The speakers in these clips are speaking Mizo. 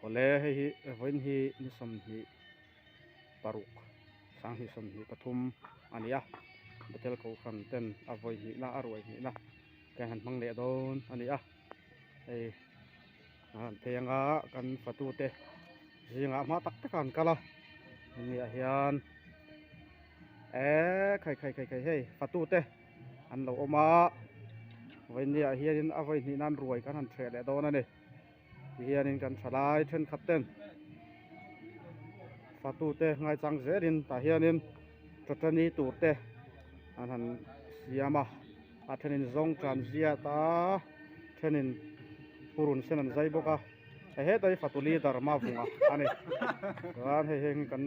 Awle hei hi vawiin hi ni 26 2023 a ni a, Bethel Kohhran ten a vawi hnihna a ruai hnihna kan han hmang leh dawn a ni a, hei an han phei anga kan fatute zingah hma tak tak ah an kal a, hemi ah hian eee khai khai khai khai hei fatute an lo awm a, vawiin ni ah hianin a vawi hnih nan ruai kan han ṭheh leh dawn a ni. Tihianin kan thalai thenkhat ten fatute ngaichang zelin tah hianin chawṭani tur te an han siam a, a thenin zawng tan ziat a, thenin purun sen an zai bawk a, hei heta hi fatu leader mavunga a ni chuan hei heng hi kan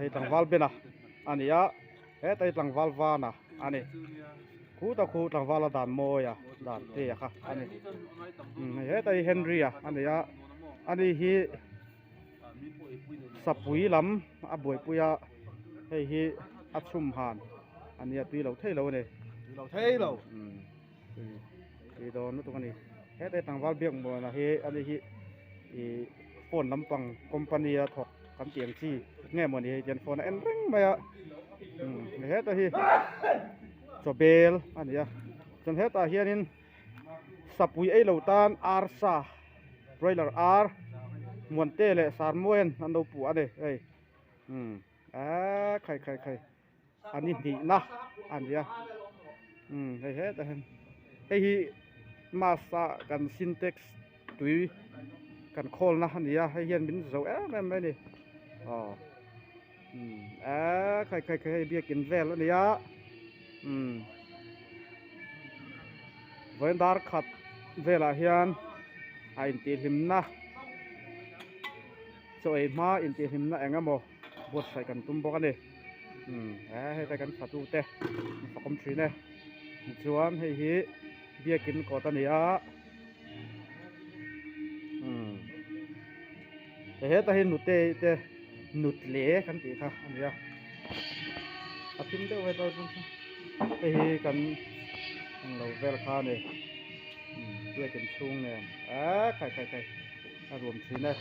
hei tlangval bena a ni a. Heta hi tlangval vana a ni. Khuta khu tlangvala dan mawia dan te a kha a ni. Umm heta hi Henry a a ni a, ani hi sapui lam a buaipui a, hei hi a chhum han a nia tui lo thei lo a ni. Tui lo thei lo. Umm tui dawn lutuk a ni. Heta hi tlangval biakmuana hi ani hi ih phone lampang company a thawk. Kan tih ang chi nge maw ni hei tian phone a en reng mai a umm heta hi chaw bel a ni a chuan hetah hianin sapui ei lo tan arsa broiler ar muante leh sarmuain an lo puh a ni hei umm eee khai khai khai a ni hnihna a ni a umm hei hetah hian hei hi mask a kan sintex tui kan khawlna a ni a hei hian min zo em em mai a ni aw umm eee khai khai khai hei biakin vel a ni a umm vawiin dar khat velah hian a intihhlimna chaw ei hma intihhlimna eng emaw. Buatsaih kan tum bawk a ni. Umm he heta kan fatu te an fakawm thin e. Tichuan hei hi biakin kawt a ni a. Umm hei heta hi nute te nutle kan tih kha a ni a. A thim deuh heta chu hei hi kan englo vel kha a ni. Umm biakin chhung nen eee khai khai khai. A ruam thin e.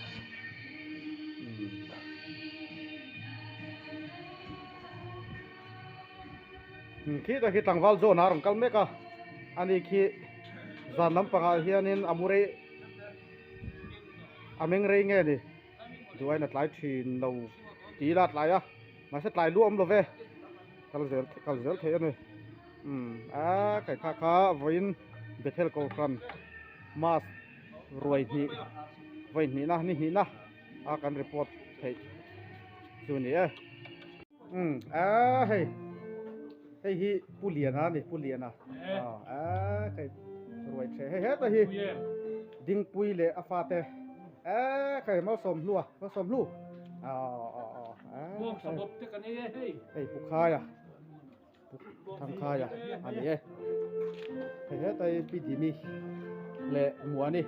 Umm khi tak hi tlangval zawn a rawn kal mek a ani khi zan lampangah hianin a mu rei a meng rei nge ni duain a tlai thin lo tih ila a tlai a mahse tlai lu a awm lo ve kal zel kal zel theih a ni umm a kai kha kha vawiin Bethel Kohhran mask. Ruai hnih vawi hnihna ni hnihna a kan report theih chu ni e. Umm a hei hei hi Pu Liana a ni Pu Liana a hei ruai the hei heta hi Dingpui leh a fate e hei Malsawmhlua Malsawmhlu a hei Pu Khaia Thangkhaia a ni e. Hei heta hi Pi Dini leh Muani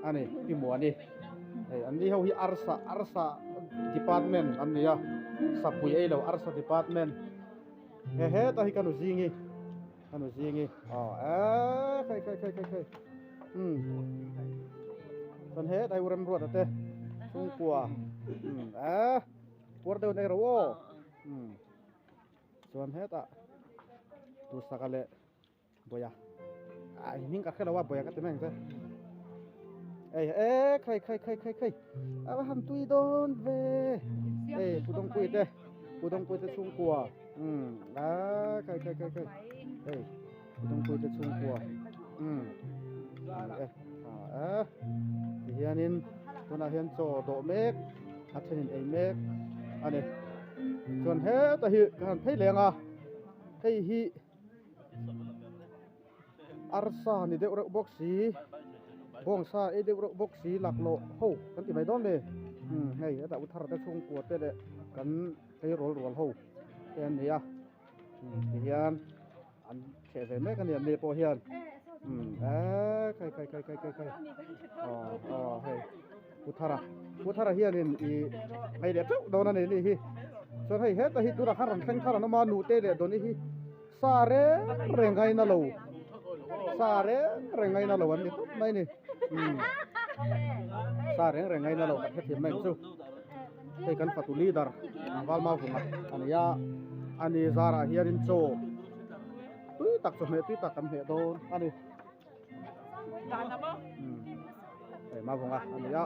a ni, Pi Muani. Hei an ni ho hi arsa arsa department an ni a, sapui ei lo arsa department. Hei heta hi ka nu Zingi, ka nu Zingi aw eee khai khai khai khai khai umm chuan heta hi u Remruata te chhungkua umm eee puar deuh nei ro aw umm. Chuan hetah Duhsaka leh Bawia ah hming ka hrelo a Bawia ka ti mai ang che ei e khai khai khai khai khai a va han tui dawn ve ei Pu Dawngpui te Pu Dawngpui te chhungkua um a khai khai khai khai ei Pu Dawngpui te chhungkua um e a e tihianin tunah hian chaw dawh mek a thenin ei mek a ni. Chuan heta hi ka han phei leng a, hei hi arsa ni deuh reuh bawk si, bawngsa ei deuh reuh bawk si laklawh ho kan ti mai dawn ni. Umm hei hetah u thar te chhungkua te leh kan tleirawl rual ho te an ni a, umm tihian an ṭheh ve mek a ni an ni pawh hian umm eee khai khai khai khai khai khai aw aw hei pu thara pu thara hianin ih hei leh teuh dawn a ni ni hi chuan hei heta hi tunah khan rawn thleng thar an awm a nute leh dawni hi sa reng reng ngaina lo sa reng reng ngaina lo an ni tawp mai a ni umm. Sa reng reng ngaina lo kan hrethiam mai ang chu. Hei kan fatu leader tlangval Mauvunga a ni a, ani zarah hianin chaw tui tak chawhmeh tui tak kan hmeh dawn a ni. Hei Mauvunga a ni a.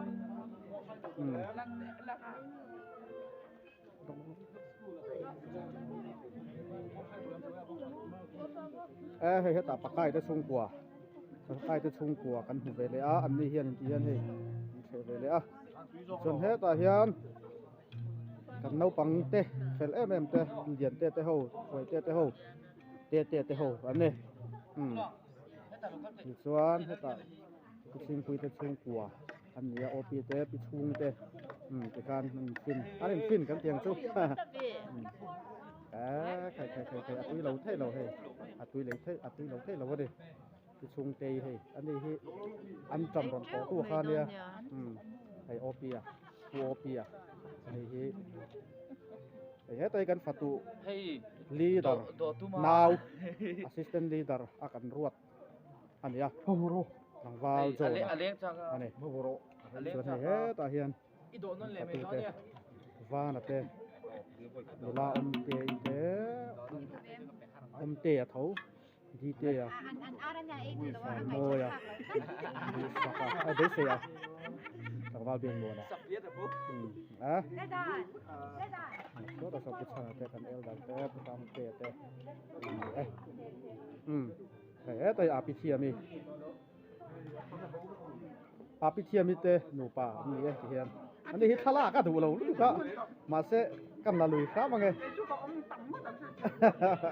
E hei hetah pakai te chhungkua pakai te chhungkua kan hmu ve leh a an ni hian in ti hian hei an thleh ve leh a chuan hetah hian kan naupang te fel em em te lian te te ho hruai te te ho te te te ho an ni umm tichuan hetah Chhingpui te chhungkua an ni a OP te pi chhung te umm tikhan an in fin an in fin kan tiang chu umm eee khai khai khai khai a tui lo thei lo hei a tui lei thei a tui lo thei lo a ni pi chhung te hei a ni hi an ṭam rawn tawh tu kha ania umm hei OP a pu OP a hei hi hei heta hi kan fatu leader nau assistant leader a kan ruat. a ni a tlangval zawn a ni chuan hei hetah hian fatu te vana te nula awm te te awm te a tho dite a mawi a duhsak a a beisei a tlangval biak muan a a sawtah saw pu chhana te kan elder te pu hrangte te an ni e umm. Hei heta hi Api Thiami Api Thiami te nupa an ni e ti hian ani hi thlalak a duh lo lutuk a mahse kan la lui hram ange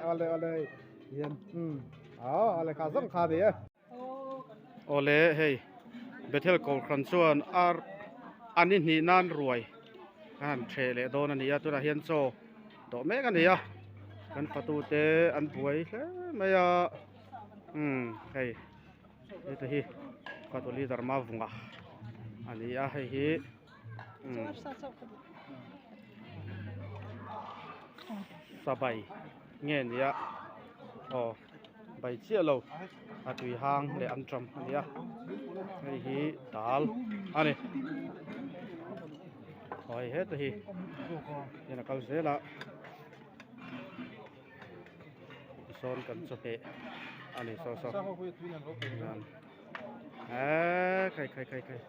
awle awle hei ti hian umm aw a lehkha zawng kha a ni e awle hei Bethel Kohhran chuan ar ani hnih nan ruai a han ṭheh leh dawn a ni a tunah hian chaw dawh mek a ni a kan fatu te an buai hle mai a umm hei heta hi fatu leader Mavunga a ni a hei hi umm sabai nge ni a aw bai chiah lo a tui hang leh an ṭam a ni a hei hi dal a ni aw hei heta hi hian a kal zel a tisawn kan chawhmeh a ni saw saw hian eee khai khai khai khai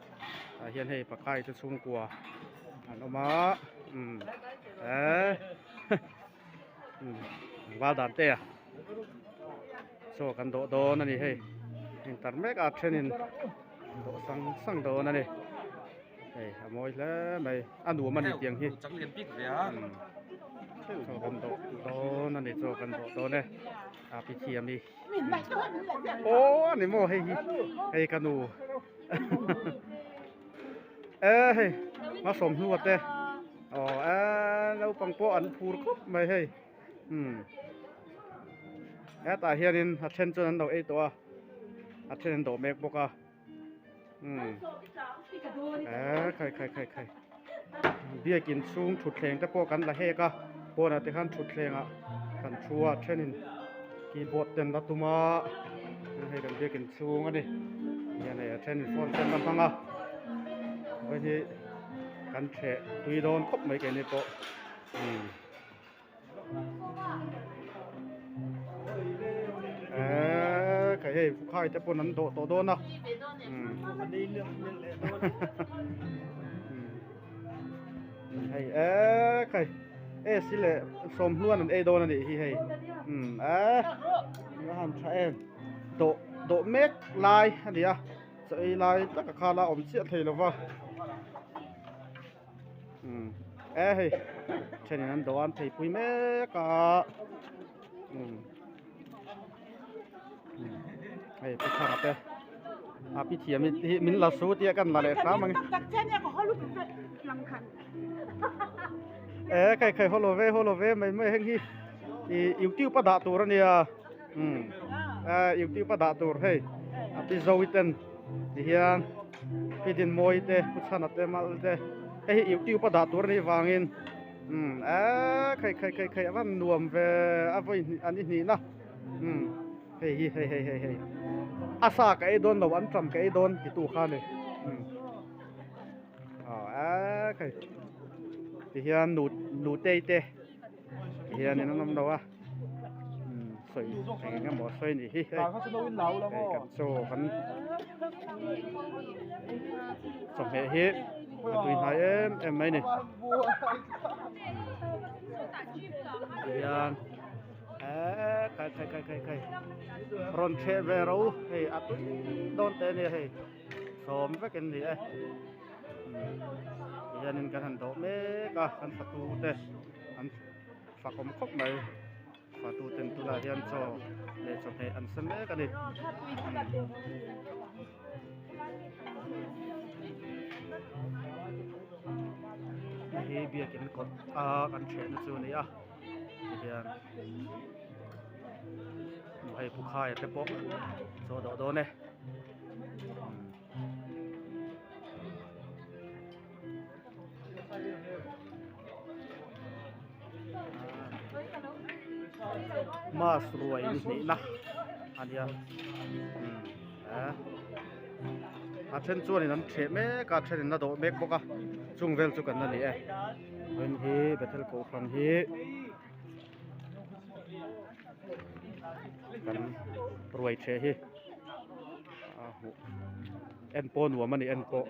tah hian hei pakai te chhungkua an awm a umm eee. Val dan te a chaw kan dawh dawn a ni hei intar mek a thenin dawh sang sang dawn a ni hei a mawi hle mai a nuam a ni tiang hi chaw kan dawh dawn a ni chaw kan dawh dawn e a pi thiam hi aw a ni maw hei hi hei ka nu e hei hmasawm hnua te. Aw eee naupang pawh an phur khawp mai hei umm hetah hianin a then chuan an lo ei tawh a a then an dawh mek bawk a umm eee khai khai khai khai biakin chhung thutthleng te pawh kan la hek a pawnah te khan thutthleng ah kan thu a a thenin keyboard te an la tum a hei kan biakin chhung a ni hian hei a thenin phone te an la hmang a hei hi. Kan ṭheh tui dawn khawp mai keini pawh umm eee khai hei khai te pawn an dawh tawh dawn a umm hei eee khai e si leh sawmhnuan an ei dawn a nih hi hei umm eee a han tha em dawh dawh mek lai a ni a. Chaw ei lai tak a khala awm chiah thei lova umm e hei thenin an dawh a an theipui mek a umm hei pu thara te a pi thiam hi min la su tia kan la leh hram ang e khai khai haw lo ve haw lo ve mai mai heng hi ih youtube a dah tur a nia. Umm eh youtube a dah tur hei a pi zoe ten ti hian pi dinmawii te pu chhana te mal te hei hi youtube a dah tur anih vangin umm eh khai khai khai khai a van nuam ve a vawi hnih an i hnihna umm hei hi hei hei hei hei a sa ka ei dawn lo an ṭam ka ei dawn ti tu kha a ni umm. hei tihian nu nutei te tihianin an awm lo a umm sawi eng eng emaw sawi a nih hi hei hei kan chaw kan chawhmeh hi a tui hnai em em mai a ni tihian eee khai khai khai khai khai rawn chheh ve ro hei a tui dawn teh a nia hei. Sawm vek in ni e tihianin kan han dawh mek a kan fatu te an fakawm khawp mai fatu ten tunah hian chaw leh chawhmeh an sem mek a ni. Hei hi biakin kawt a kan thehna chu a ni a tihian hei pu khaia te pawh chaw dawh dawn e. Mass ruai ni hnihna a nia umm a then chuanin an ṭheh mek a a thenin a dawh mek bawk a chung vel chu kan la ni e vawiin hi bethel kohhran hi. Kan ruai ṭheh hi a hmuh en pawh nuam a ni en pawh.